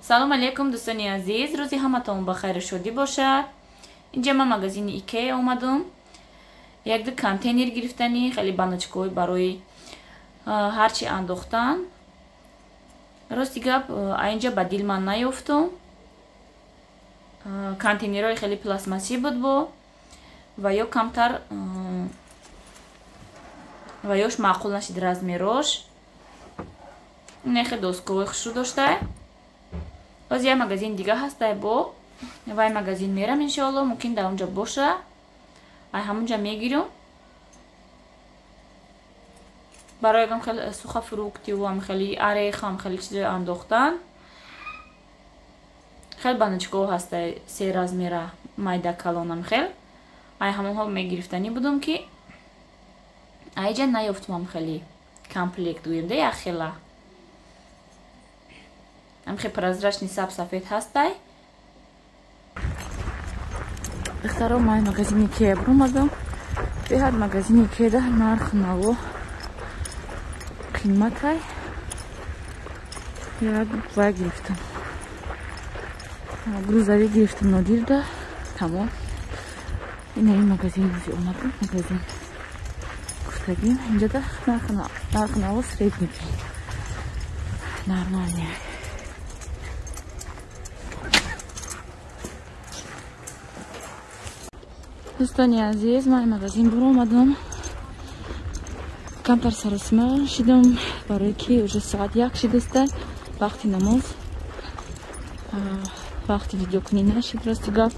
Салом алейкум, дӯстони азиз, рӯзи ҳаматон ба хайру шодӣ бошад. Инҷа ман магазини Икея омадам. Якду контейнер гирифтани, хеле баночкаҳои барои ҳарчи андохтан. Рости гап, инҷа ба дил ман наёфтум. Контейнерҳои хеле пластмассӣ буд бо ва ё камтар ва ёш маъқул нашид размерош. Нехе доскаҳои хушрӯ доштай. Боз як магазин дига ҳастай бо вай магазин мерам иншоалло, мумкин дар онҷо боша. Ай ҳамонҷа мегирам. Барои ягон хеле сухофруктиву ам хеле орех, ам хеле чизои андохтан. Хеле баночкаҳо ҳастай се размера майда калонам хел. Ай ҳамонҳо мегирифтанӣ будум ки айҷа наёфтумам хеле комплект гӯем да як хела. Ам хел прозрачный саб сафед ҳастай. Духтаро, ман магазини Икея баромадам. Беҳад магазини Икеяда нарх наво қиматай. Як вай гирифтам. Грузовик гирифтам Нодирда. Тамом. Ина ин магазин ҳози омадам. Магазин гуфтагим. Инҷода нарх наво средний. Нормальный. Дӯстони азиз, ман магазин баромадам. Камтар саросима шидам, барои ки уже соат 1 шидаста, вақти намоз, вақти видеокунӣ нашид. Рости гап,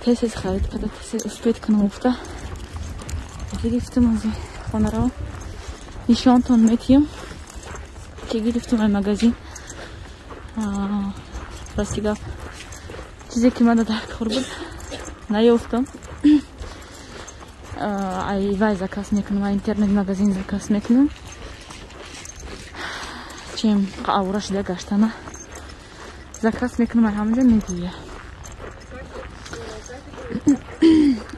тез-тез харид карда, тез-тез успеть кунам гуфта гирифтам. Ози хонаро нишонтон метиҳам ки гирифтам ай магазин. Рости гап, чизе ки мана дар кор буд наёфтам. Ай вай заказ мекунам, ай интернет магазин заказ мекунам. Чем аура шида гаштана заказ мекунам, ай ҳамонҷо мегӯя.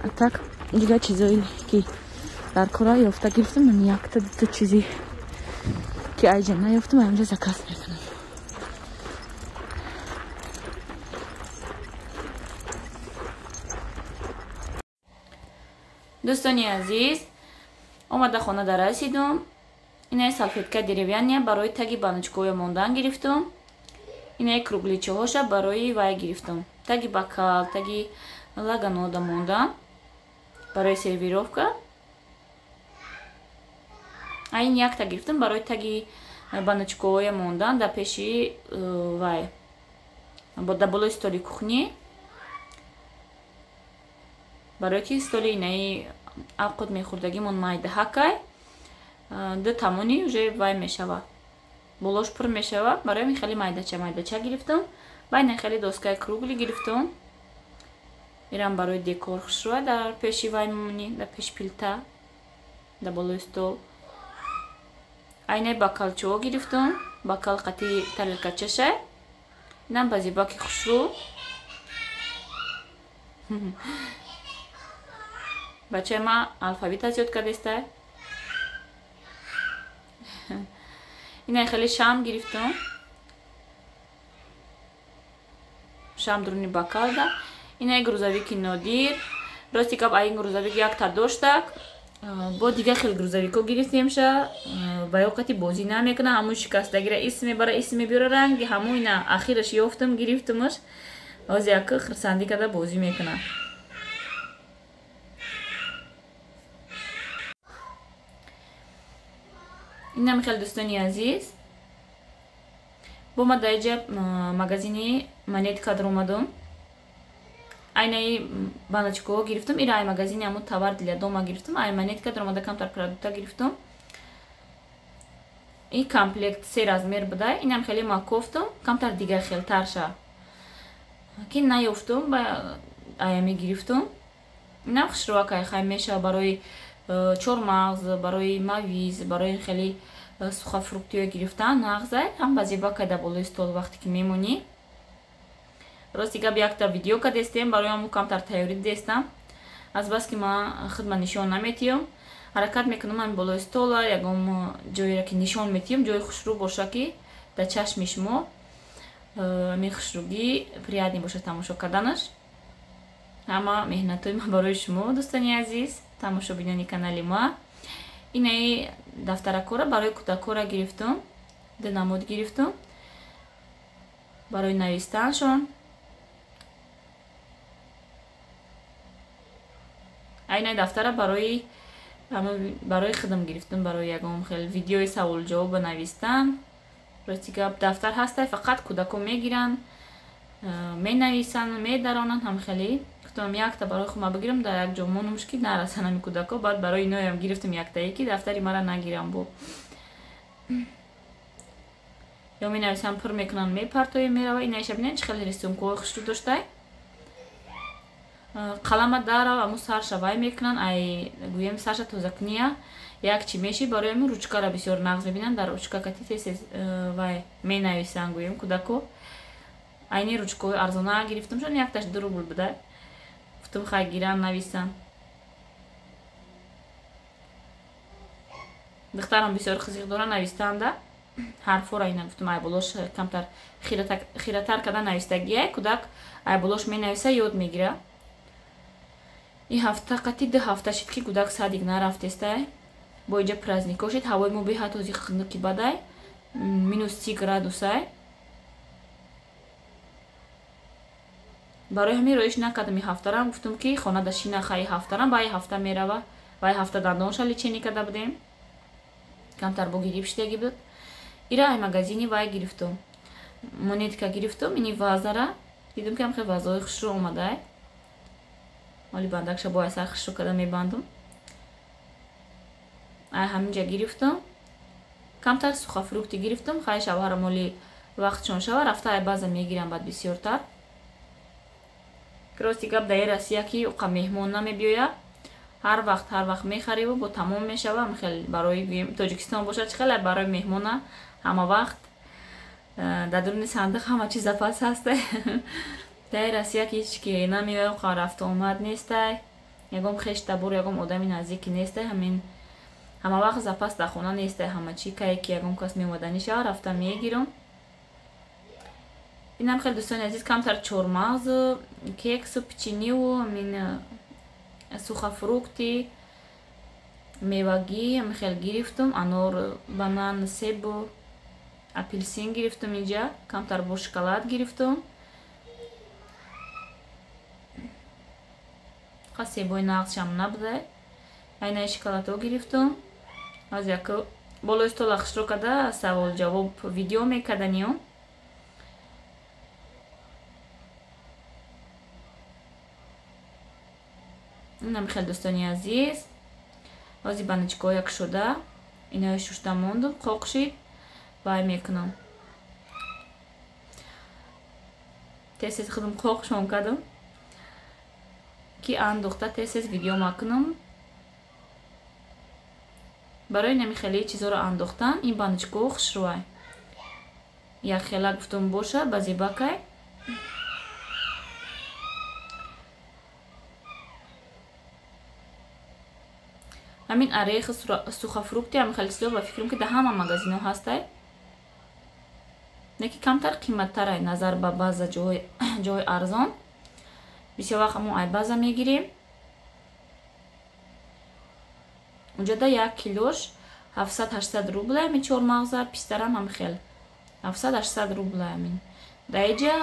А так дигар чизое ки дар кора ёфта гирифтам, ман якта дута чизе ки айҷа наёфтам, ай ҳамонҷо заказ мекунам. Дӯстони азиз, омада хона дарасидум. Инаи салфетка деревянная барои таги баночкаҳоя мондан гирифтум. Инаи кругличаҳоша барои вай гирифтум. Таги бокал, таги лаганода мондан барои сервировка. А ин якта гирифтум барои таги баночкаҳоя мондан дар пеши вай, дар болои столи кухни. Барои ки столи инаи авқот мехӯрдагимон майдаҳакай, ду тамони уже вай мешава, болош пур мешава. Барои ҳамин хеле майдача майдача гирифтам. Ба ина хеле доскаи кругли гирифтам. Ирам барои декор хушрӯя дар пеши вай мемонӣ, дар пеши пилта, дар болои стол. Айнаи бокалчаҳо гирифтам, бокал қати тарелкачашай. Инам ба зебаки хушрӯ. Бачаи ма алфавит аз ёд кардестай. Ина хеле шам гирифтам. Шам дуруни бокалда. Ина грузовики Нодир. Рости гап, ай ин грузовик якта доштак. Бо дигар хел грузовико гирифтемша. Ба ёқати бозӣ намекуна, ҳамун шикастагира ис мебара, ис мебиёра ранги ҳамун ина ахираш ёфтам, гирифтамаш. Ҳозир як хирсандӣ карда бозӣ мекуна. Инам хеле дӯстони азиз, бо ма дар инҷа магазини Монетка даромадам. Айнаи баночкаҳо гирифтам. Ира ай магазини ҳамун товар для дома гирифтам. Ай Монетка даромада камтар продукта гирифтам. Ин комплект се размер буда. Инам хеле ма кофтам, камтар дигар хелтарша ки наёфтам, ба аями гирифтам. Инам хушрӯакай хай мешава барои чормағз, барои мавиз, барои хеле сухофруктиё гирифтан нағзай, ҳам ба зебака дар болои стол вақте ки мемонӣ. Рости гап, якта видео кардестем, барои ҳамун камтар тайёрӣ дидестам. Аз бас ки ман худма нишон наметиҳам, ҳаракат мекунам ҳамин болои стола ягон ҷоеро ки нишон метиҳам, ҷои хушрӯ боша ки дар чашми шумо Ами хушругӣ приятный бошад тамошо карданаш. Ҳама меҳнатҳои ман барои шумо, дӯстони азиз, тамошобинони канали ма. Инаи дафтаракора барои кӯдакора гирифтум, ду намуд гирифтум барои навистаншон. Айнаи дафтара барои худам гирифтум, барои ягон хел видеои савол-ҷавоб навистан. Рости гап дафтар ҳастай, фақат кӯдако мегиранд, менависанд, медаронанд ҳам хеле. Гуфтам якта барои худам бигирам, дар як ҷо монумш ки нарасанд ҳами кӯдако. Баъд барои иноям гирифтам яктае ки дафтари мара нагирам бо. Ё менависам, пур мекунанд, мепартоем, мерава. Инаиша бинед чӣ хеле рисункҳои хушрӯ доштай. Қалама дарав, аму сарша вай мекунанд, ай гӯем сарша тозакуния як чи меши, барои ҳамин ручкара бисёр нағз мебинанд, дар ручка кати тез вай менависанд гӯем кӯдако. Айни ручкаҳои арзона гирифтам, шон якташ 2 рубл буда. Гуфтам хай гирам нависам. Духтарам бисёр қизиқ дора навистанда. Ҳарфҳоро ина гуфтам ай болош камтар хиратар карда навистагия, кӯдак ай болош менависа, ёд мегира. Ин ҳафта қати 2 ҳафта шид ки кӯдак садик нарафтестай. Бо инҷа праздникҳо шид, ҳавои мо беҳад ҳози хунуки бадай, минус 30 градусай. Барои ҳамин роиш накардам ин ҳафтарам, гуфтам ки хонада шина хай ҳафтарам, ба ин ҳафта мерава. Ва ин ҳафта дандонша лечение карда будем. Камтар бо гирифт шидаги буд. Ира ай магазини вай гирифтум. Монетка гирифтум, ини вазара. Дидам ки ҳам хеле вазаҳои хушрӯ омадай. Оли бандакша бо сар хушрӯ карда мебандум. Ай ҳаминҷа гирифтум. Камтар сухофрукти гирифтум, хай шавҳарам оли вақтшон шава, рафта ай база мегирам баъд бисёртар. Рости гап дар Россия ки уқа меҳмон намебиёяд. Ҳар вақт мехариву бо тамом мешава. Хеле барои гӯем Тоҷикистон бошад чӣ хеле барои меҳмона ҳама вақт дар дуруни сандиқ ҳама чиз запас ҳаст. Дар Россия ки ҳеҷ ки намеояд, уқа рафту омад нестай, ягон хеш табор, ягон одами наздики нестай, ҳамин ҳама вақт запас дар хона нестай, ҳама чӣ кае ки ягон кас меомаданӣ шава рафта мегирам. Инам хеле дӯстони азиз камтар чормағзу, кексу, печениву, ҳамин сухофрукти, мевагӣ ҳамин хел гирифтум, анор, банан, себу, апелсин гирифтум инҷа, камтар бо шоколад гирифтум. Қа себои нағзшам набуда. Айнаи шоколадҳо гирифтум. Аз як болои стола хушрӯ карда савол-ҷавоб видео мекарданиём. Инам хеле дӯстони азиз. Ҳози баночкаҳо як шуда, инаё шушта мондум, қоқ шид, вай мекунам. Тез-тез худам қоқшон кардам ки андохта тез-тез видео макунам. Барои нами хеле чизоро андохтан ин баночкаҳо хушрӯай. Як хела гуфтум боша, ба зебакай. Ҳамин орехи, сухофрукти ҳам хеле чизо ба фикрам ки дар ҳама магазинҳо ҳастай. Лекин камтар қиматтарай назар ба баъза ҷои арзон. Бисёр вақт мо ай база мегирем. Унҷода як килош 700-800 рубла, ҳамин чормағза, пистарам ҳам хел 700-800 рубла ҳамин. Дар инҷа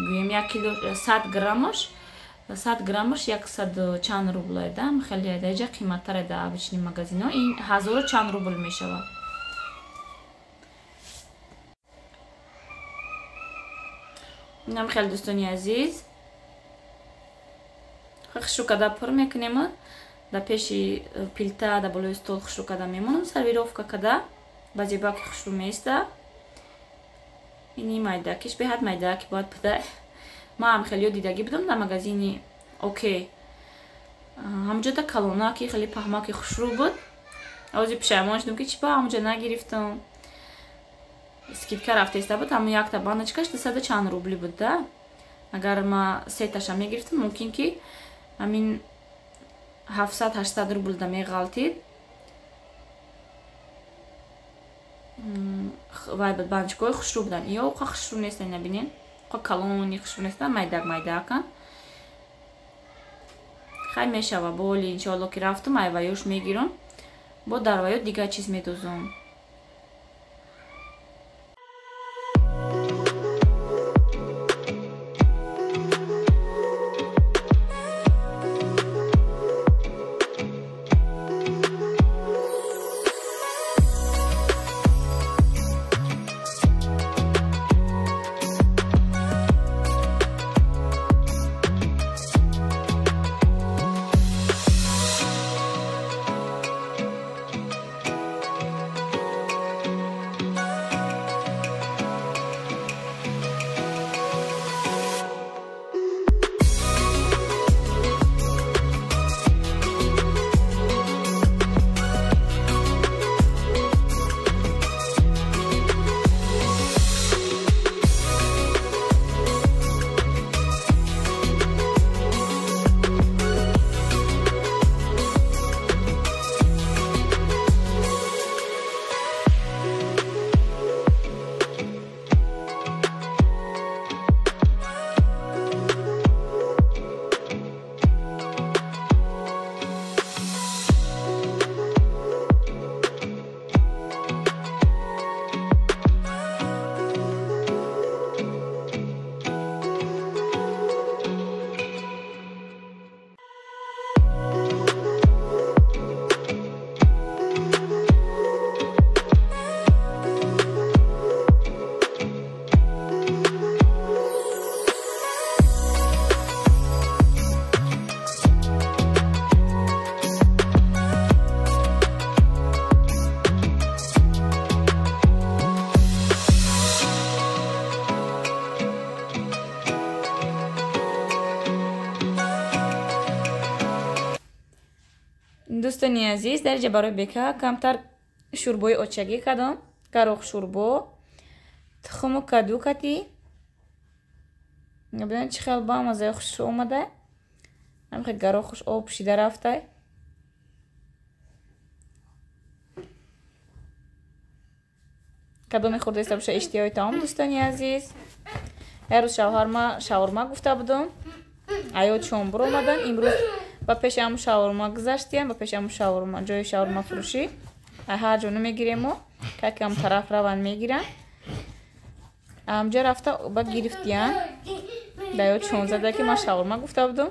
гӯем як кило 100 граммаш 100 граммаш 100 чанд рубла да, хеле дар инҷа қиматтар дар обычный магазинҳо, ин 1000 чанд рубл мешавад. Инам хеле дӯстони азиз. Хушрӯ карда пур мекунем, дар пеши пилта, дар болои стол хушрӯ карда мемонам, сервировка карда, ба зебаки хушрӯ меиста. Ини майдакиш беҳад майдаки бояд буда. Ман ҳам хеле дидагӣ будам дар магазини Окей. Ҳамҷода калонаки хеле паҳмаки хушрӯ буд. Ози пушаймон шудам ки чӣ ба ҳамҷо нагирифтам. Скидка рафтеста буд, ҳамон якта баночкаш 200 чанд рубли буд да. Агар ма сеташа мегирифтам, мумкин ки ҳамин 700-800 рубл да меғалтид. Вай буд, баночкаҳои хушрӯ буданд. Ё уқа хушрӯ нестанд, набинед. Калони хушрӯ нестан, майдак майдакан. Хай мешава, боли иншоалло ки рафтум, айваёш мегирам. Бо дар ваё дигар чиз медозам. Дӯстони азиз, дар инҷа барои бека камтар шӯрбои очагӣ кардам. Гароқ шӯрбо, тухму каду кати. Бинед чӣ хел ба мазаи хуш омада. Ҳамин гароқ хуш об шида рафта. Кадоме хӯрдаиста боша иштиҳои таом, дӯстони азиз. Як рӯз шавҳарма шаурма гуфта будам. Аёд шом буромадан. Имрӯз ба пеши ҳамун шаурма гузаштиям, ба пеши ҳамун шаурма, ҷои шаурма фурӯшӣ. Ҳар ҷо намегирему, как ҳам тараф раван мегиран. Амҷа рафта ба гирифтиян. Даёд шонзада ки ман шаурма гуфта будам.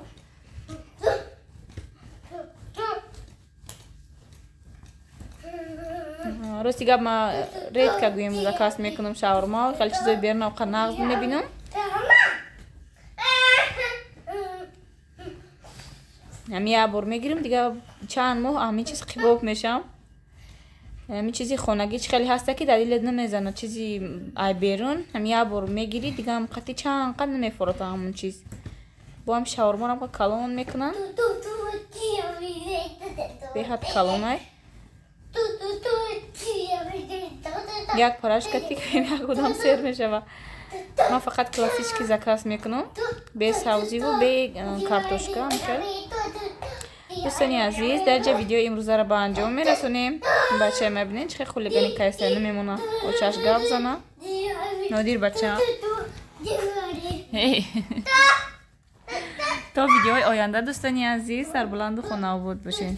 Рости гап ма редко гӯем заказ мекунам шаурма, хеле чизои берун оқа нағз мебинам. Ҳами як бор мегирим, дигар чанд моҳ ҳамин чиз қибоб мешам. Ҳамин чизи хонагӣ чӣ хеле ҳаста ки дар дилет намезанад, чизи ай берун ҳами як бор мегирӣ, дигар ҳам қати чанд қад намефорад ҳамон чиз. Бо ҳам шаурмаро ҳам калон мекунанд. Беҳад калонай. Як парашка тикаем, як одам сер мешава. Ман фақат классический заказ мекунам, бе савзиву бе картошка. Дӯстони азиз, дар ҷа видеои имрӯзаро ба анҷом мерасонем. Бачаи ма бинед чӣ хел хулигани кайса намемона, очаш гап зана. Нодир бача. То видеои оянда, дӯстони азиз, сарбуланду хонаобод бошед.